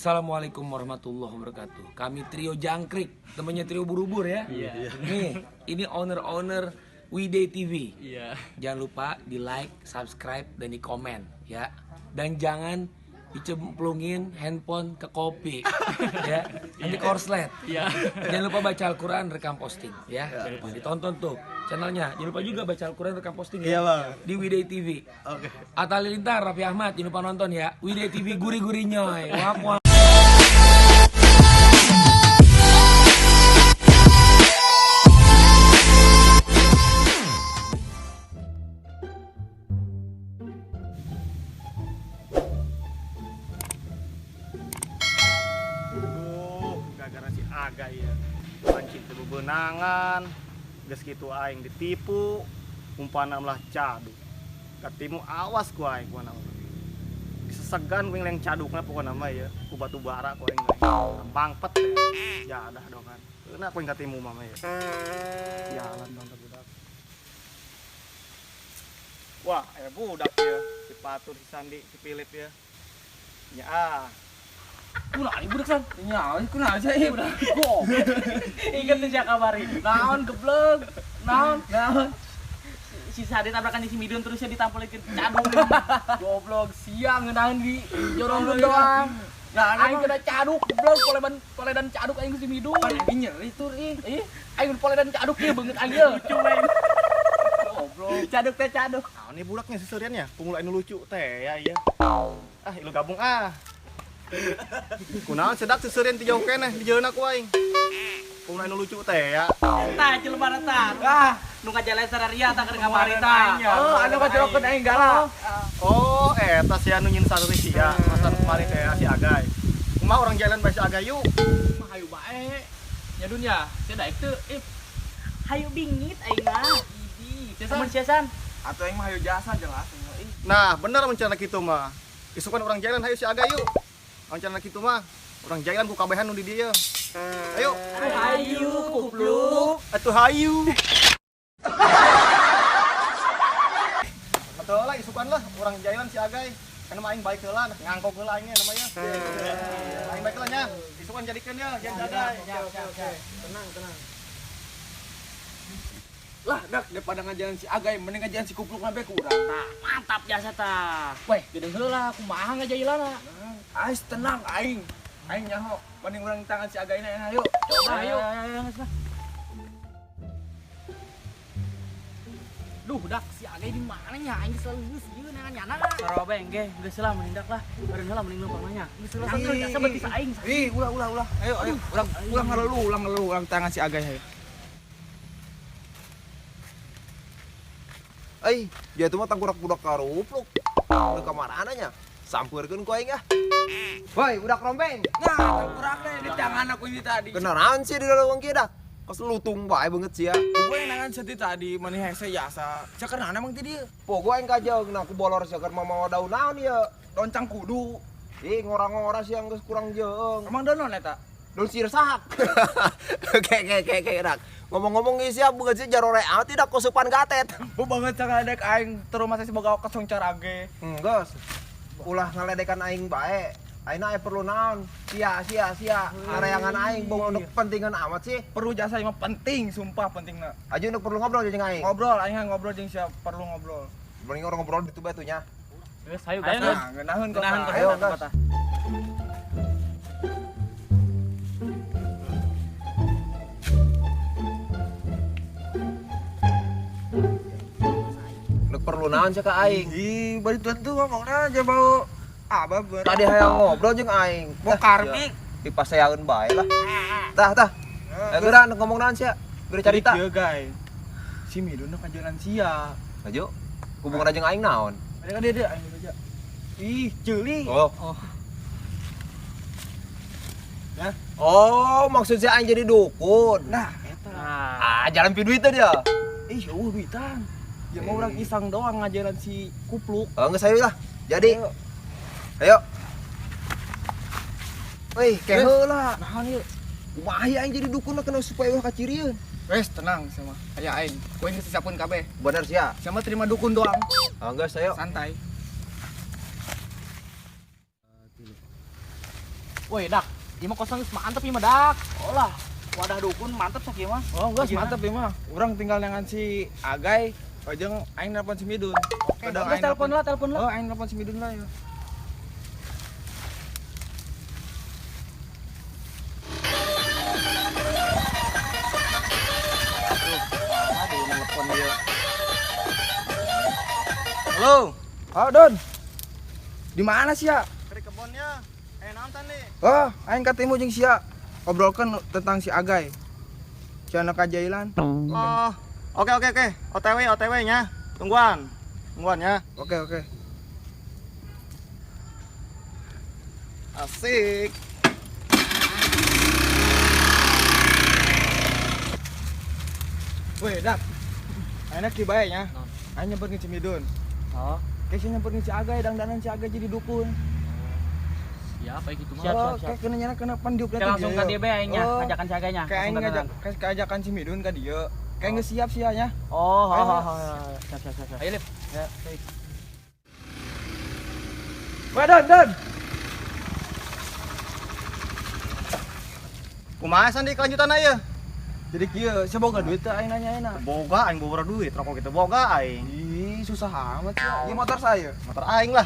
Assalamualaikum warahmatullahi wabarakatuh. Kami Trio Jangkrik, temannya Trio Ubur-Ubur ya. Iya. Nih, ini owner-owner Widay TV. Iya. Jangan lupa di like, subscribe, dan di komen ya. Dan jangan dicemplungin handphone ke kopi ya. Nanti korslet. Iya. Jangan lupa baca Al-Quran, rekam posting ya. Jangan lupa ditonton tuh channelnya. Jangan lupa juga baca Al-Quran, rekam posting ya. Iya, Bang. Di Widay TV. Oke. Atta Halilintar, Raffi Ahmad, jangan lupa nonton ya. Widay TV gurih-gurih nyoy. Wak wak. Aduh, gara-gara si Aga ya. Pancing teu bebenangan, geus kitu aing ditipu, umpana melah caduk. Katimu awas ku aing ku nama. Disesegan ku yang cadukna pokona mah ya, ku batu bara ku aing. Bangpet ya. Ya dah dong kan. Euna ku aing katimu mah ya. Jalan dong teh budak. Wah, aya budak ya, si Patur, si Sandi, si Philip ya. Ya ah. Kunaon ieu budak San? Nyawa, kunaon sih ieu? Goblok. Ingat tuh siapa kamari. Naon geblek. Naon? Naon? Si Sade tabrakan si Midun terusnya ditampolin ke caduk. Goblok siang ngeunaheun di jorong doang. Nah, Aing kena caduk goblok poledan poledan caduk aing ku si Midun. Aing nyeri tur ih. Ih, aing poledan caduk ieu beungeut aing ieu. Lucu aing. Goblok. Caduk teh caduk. Nah, ini budaknya seserian ya, pungul anu lucu teh ya iya. Ah, ilu gabung ah. Kunaon sedak seserian ti jauh keneh di jalan aku aing. Pungul anu lucu teh ya. Tah jelema tah. Ah, Nu ngajalan sararia tah keur kamari tah. oh anu kajerokeun aing galak. Oh, eta si anu nyin saruri sia, masa nu kamari teh si Agay. Kumaha urang jalan bae si Agay yuk. Mah hayu bae. Nya Dun ya, sia daek teu? Ih, Hayu bingit aing mah. idi. Sia Amun sia San. Atau yang mah hayu jasa jelas. Ih, Nah, bener rencana kitu mah. Isukan urang jalan hayu si Agay yuk. Rencana kitu mah, urang jalan ku kabehan nu di dieu. Ayo. Hayu kupluk. Atuh hayu. Atuh lah isukan lah urang jalan si Agay. Kan mah aing baik heula, ngangkok heula aing namanya. Aing baik heula nya. Isukan jadikeun ya, jangan si Agay. oke. Tenang, tenang. Lah, dak daripada ngajalan si Agay, mending ngajalan si Kupluk sampai ku urang. Tah, mantap jasa tah. Weh, geudeung heula kumaha ngajailana? Ais tenang aing. Aing nyaho, mending urang tangan si Agay na ayo. Coba Ayo. ayo. Duh, dak si Agay di mana nya? Aing selalu geus ieu nangan nyana. Sarobeng ge, geus lah menindak lah. Bareng heula mending leumpang nanya. Geus lah jasa beutis aing. Ih, ulah ulah ulah. Ayo ayo, urang ulang ngalelu, ulang ngalelu, urang tangan si Agay ayo. Ai, dia tuh mah tangkurak budak karupluk. Udah kamar ananya. Sampeurkeun ku aing ah. Woi, budak rombeng. Nah, tangkurakna di tangan aku ini tadi. Kenaran sih di dalam wong kieu dah. Kos lutung bae beungeut sia. Gue yang nangan seti tadi mani hese jasa. Cek naon emang ti dieu? Pogo aing kajeung nah ku bolor sia keur mamawa daun naon ieu. Doncang kudu. Ih, ngora-ngora sia geus kurang jeung. Emang daun naon eta? Daun sirsak. Ke ke ke ke dak. Ngomong-ngomong ieu sia beungeut sia jarore amat tidak kosupan gatet. Bu banget cangaledek aing terus masih semoga kesong carage. Geus. Ulah ngaledekan aing bae. Aina aya perlu naon? Sia sia sia. Areangan aing boga untuk kepentingan amat sih. Perlu jasa mah penting, sumpah penting na. Aja untuk perlu ngobrol jeung aing. Ngobrol, aing ngobrol jeung siapa perlu ngobrol. Mending orang ngobrol di batunya. Geus hayu gas. Nah, ngeunaheun kota. Ngeunaheun Ayo, kota. gas. Untuk perlu naon sih ka aing? Ih, bari tuan tuh ngomongna aja bau abah ber. Tadi hayang ngobrol jeung aing. Mau karmik. Dipaseaeun bae lah. Tah tah. Geura ngomong naon sia? Geura carita. Kieu guys. Si Midun nu kajalan sia. Ayo. Hubungan jeung aing naon? Ada kan dia aing aja. Ih, ceuli. Oh. Oh. Ya. Oh, maksud si aing jadi dukun. Nah, eta. Ah, jalan pi duit dia. Ih, eueuh duitan. Ya mau orang iseng doang ngajalan si Kupluk. Oh, geus ayo lah. Jadi. Ayo. Wih, ke heula. Naon ieu? Kumaha aing jadi dukun kena supaya ulah kacirieun. Wes tenang sama. Aya aing. Kowe geus disiapkeun kabeh. Bener sia. Sama terima dukun doang. Oh, geus ayo. Santai. Woi, dak. Ieu mah kosong geus mantep ieu mah dak. Olah, wadah dukun mantep sakieu mah. Oh, geus mantep ieu mah. Urang tinggal neangan si Agay, jeung aing nelpon si Midun. Oke, geus telepon lah, telepon lah. Oh, aing nelpon si Midun lah ya. Aduh, nelpon dia. Halo. Halo, Don. Di mana sih ya? Di kebonnya. Naon tadi? Oh, aing ketemu jeung sia. Obrolkeun tentang si Agay. Si anak kajailan. Oh, oke. OTW nya. Tungguan. Tungguan ya. Oke. Asik. Weh, dak. Ayeuna ki bae nya. Aing nyebut si Midun. Oh, Kayaknya nyebut si Agay, dangdanan si Agay jadi dukun. Siapa gitu mah? Siap, Oh, siap, siap. kayak kena nyana kena pendiupnya Kita langsung ke DB aingnya, Oh. ngajakan si Agaynya. Kayak aing Langsung ngajak dandanan. kayak ajakan si Midun ka dieu. Kayak geus siap sia nya. Oh, Ayo. oh, siap, siap, siap, siap. Ayo, Lip. Ya, baik. Weh, Don, Don. Kumaha Sandi kelanjutan ieu? Jadi kieu, sia boga duit teh aing nanya ayeuna. Boga aing boga duit, rokok gitu boga aing. Ih, susah amat sia. Ieu motor saya. Motor aing lah.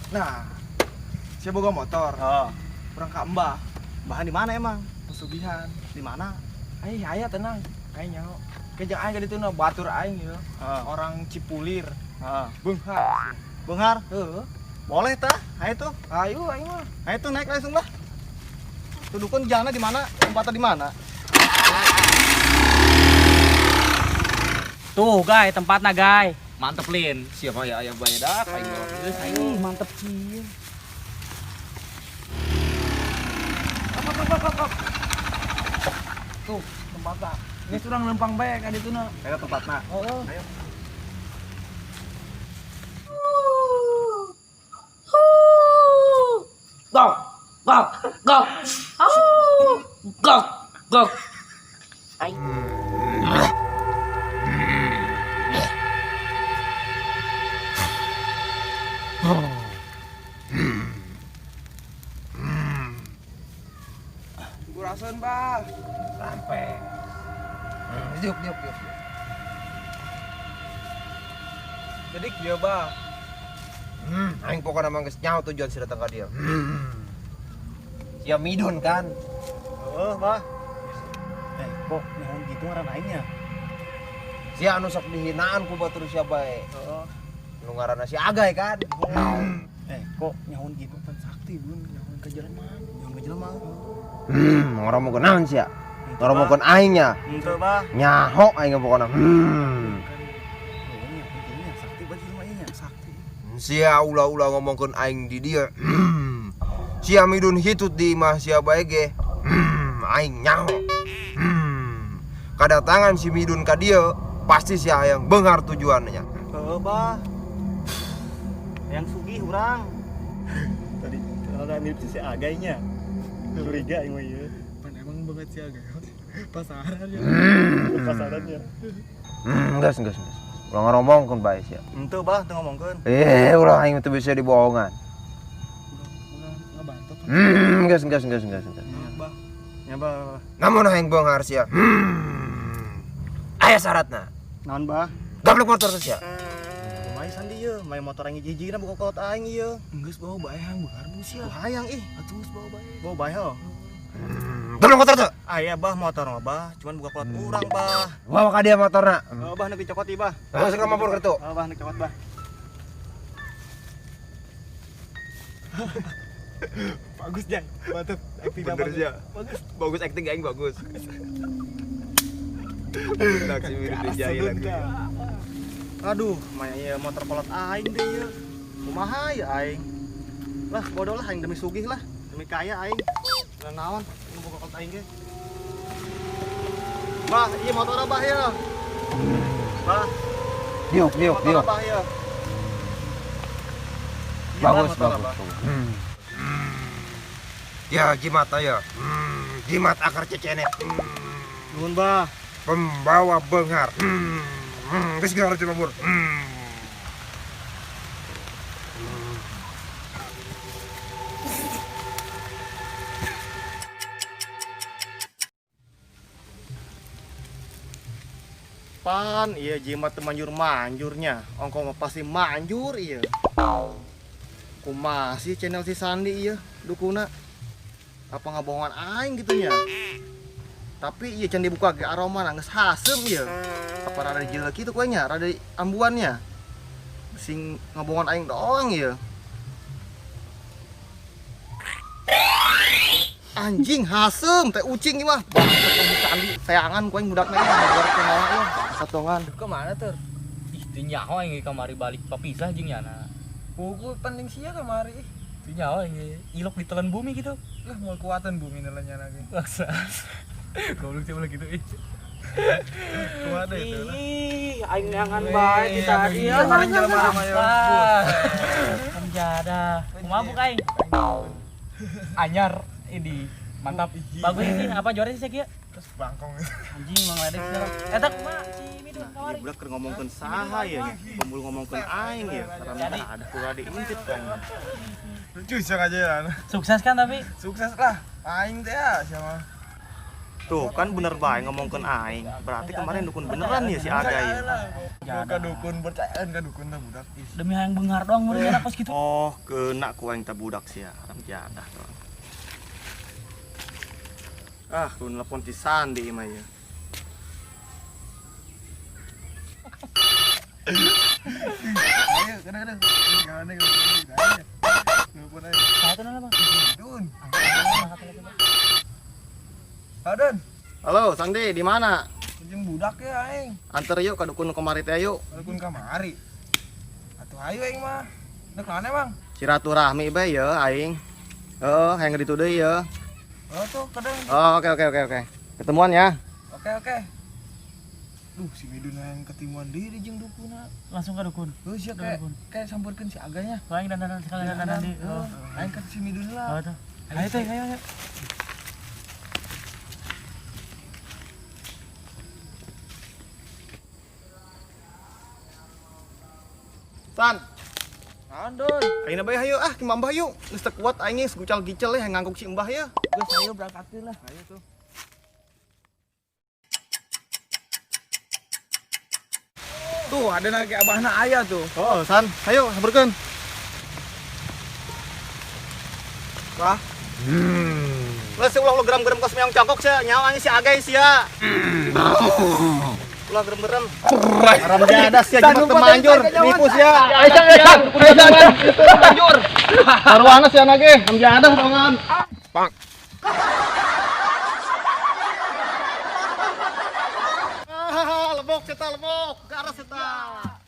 Nah, sia boga motor. Oh, Urang ka Mbah, bahan di mana emang? pesugihan. Di mana? Ai, aya tenang. Aing nyaho. Kejang aing ka ditu na batur aing ieu. Heeh. Orang Cipulir, Heeh. beunghar. Beunghar? Heeh. Boleh tah? Ayo tuh. Ayo aing mah. Ayo tuh naik langsung lah. Tuh dukun jalannya di mana? Tempatnya di mana? Tuh, guys, tempatna, guys. Mantep, Lin. Siapa ya ayam bae dak aing mah. Ih, mantep sih. Tuh, tempatna. Geus urang lempang bae ka ditu na. Ayo tempatna. Heeh. Ayo. Gok, gok, gok. Au. Gok, gok. Guraseun, Bah. Sampai. Diuk diuk diuk. Jadi kieu, Bah. Aing pokokna mah geus nyaho tujuan si datang ka dieu. Sia Midun kan. Heeh, Bah. Kok nyaho gitu ngaran aingnya? Sia anu sok dihinaan ku batur sia bae. Heeh. Nu ngaranna si Agay kan. Kok nyaho gitu Pan sakti, Bun, nyaho ka jelema. Nyaho ka jelema. Ngoromongkeun naon sia? Ngoromongkeun aing nya. Henteu, Bah. Nyaho aing pokona. Sakti banget jelema ieu nya, sakti. Sia ulah-ulah ngomongkeun aing di dieu. Sia Midun hitut di imah sia bae ge. Aing nyaho. Kadatangan si Midun ka dieu, pasti sia hayang beunghar tujuannya. Heeh, Bah. Yang sugih urang. Tadi rada mirip si Agaynya. Curiga aing mah ieu. Pan emang banget si Agay. Pasaran ya. Pasarannya. Geus geus geus. Ulah ngoromongkeun bae sia. Henteu, Bah, teu ngomongkeun. Ulah aing teu bisa dibohongan. Urang ngebantot. Geus geus geus geus geus. Bah. Ya, Bah. Namun hayang beunghar sia. Aya syaratna. Naon, Bah? Gablek motor teh sia. Lumayan Sandi ieu, main motor aing hiji-hijina buka kolot aing ieu. Geus bawa bae hayang beunghar bu sia. Hayang ih, Atuh geus bawa bae. bawa bae heuh. Gablek motor teh. Aya bah motor mah bah, cuman buka kolot urang bah. Bawa ka dia motorna. Oh, bah nepi cokot ieu bah. Langsung ka mabur kertu. Oh, bah nepi cokot bah. Bagus, Jang. Mantep. Aktingnya Bener bagus. sia. Bagus acting aing bagus. Taksi mirip dijahil lagi. Aduh, maya ieu motor kolot aing deh ieu. Kumaha ya aing? Lah, bodoh lah aing demi sugih lah, demi kaya aing. Lah naon nu boga kolot aing ge. Bah, ieu motor bah ieu. Bah, Diuk diuk motor diuk. bah ieu. Ieu, Bah, Bagus motor bagus. bah. Ya jimat ayo. Jimat akar cecenet. Nuhun, Bah. Pembawa benghar. Geus geus harus mabur. Pan iya jimat teu manjur-manjurnya. Ongko mah pasti manjur iya. Kumaha sih channel si Sandi iya dukuna. Apa ngabohongan aing gitu nya. Tapi iya can dibuka ge aroma geus haseum ieu. Apa rada jelek kitu kuenya, rada ambuannya. Sing ngabohongan aing doang ieu. Anjing haseum teh ucing ieu mah. Bangsat si Sandi teangan ku aing budakna ieu luar channel ieu. Satongan. Kemana tur? Ih, teu nyaho aing kamari balik papisah jeung nyana. Buku penting sia kamari. Teu nyaho aing ilok ditelan bumi gitu. Lah mau kuatan bumi nelannya lagi. Laksa. Goblok sih gitu ih. Kuat itu lah. Ih, aing neangan bae ti tadi. Ya, Penjada. Kumaha buk aing? Anyar ini mantap. Bagus sih, apa juara sih kieu? Terus bangkong. Anjing mang ledek sih. Eta kumaha si Midun kamari? Budak keur ngomongkeun saha ya nya? Pembul ngomongkeun aing ya. Karena ada kurang diintip kan. Lucu sih aja ya. Sukses kan tapi? Sukses lah. Aing teh ya siapa? Tuh kan bener bae ngomongkeun aing. Berarti kemarin dukun beneran ya si Aga ya. Bukan dukun percayaan kan dukun teh budak. Demi hayang beunghar doang meureun kos kitu. Oh, kena ku aing teh budak sia, haram jadah tuh. Ah, ku nelpon si Sandi mah ya. Ayo, kadang-kadang. Jangan aja. Nelpon aja. Satu nana, Bang. Dun. Adon. Halo, Sandi, di mana? Jeung budak ya aing. Anter yuk ka dukun kamari teh yuk. Dukun kamari. Atuh ayo aing mah. Dek mana, Bang? Silaturahmi bae ya aing. Heeh, hayang ditu deui ya. Oh tuh, kadang. Oh, oke. Ketemuan ya. Oke. Duh, si Midun yang ketimuan diri jeung dukuna. Langsung ke dukun. Heuh, sia kayak sampeurkeun si Aganya. Aing dandanan sekalian dandanan di. Aing ke si Midun lah. Oh tuh. Ayo teh, ayo. San. Andon. Ayeuna bae hayu ah ki Mbah yuk. Geus teu kuat aing geus gucal-gicel ya ngangkuk si Mbah ya. Geus ayo berangkatkeun lah. Ayo tuh. Tuh ada lagi abahna aya tuh. Oh, San, ayo sampeurkeun. Wah. Lah sih ulah lu geram-geram kos meong cangkok sia, nyawa si Agay sia. Ulah gerem-gerem. Haram jadah sia jimat teu manjur, nipu sia. Aisyah, manjur. Taruhana sia nage, haram jadah dongan. Pang. Lebok cetak lebok, garas cetak.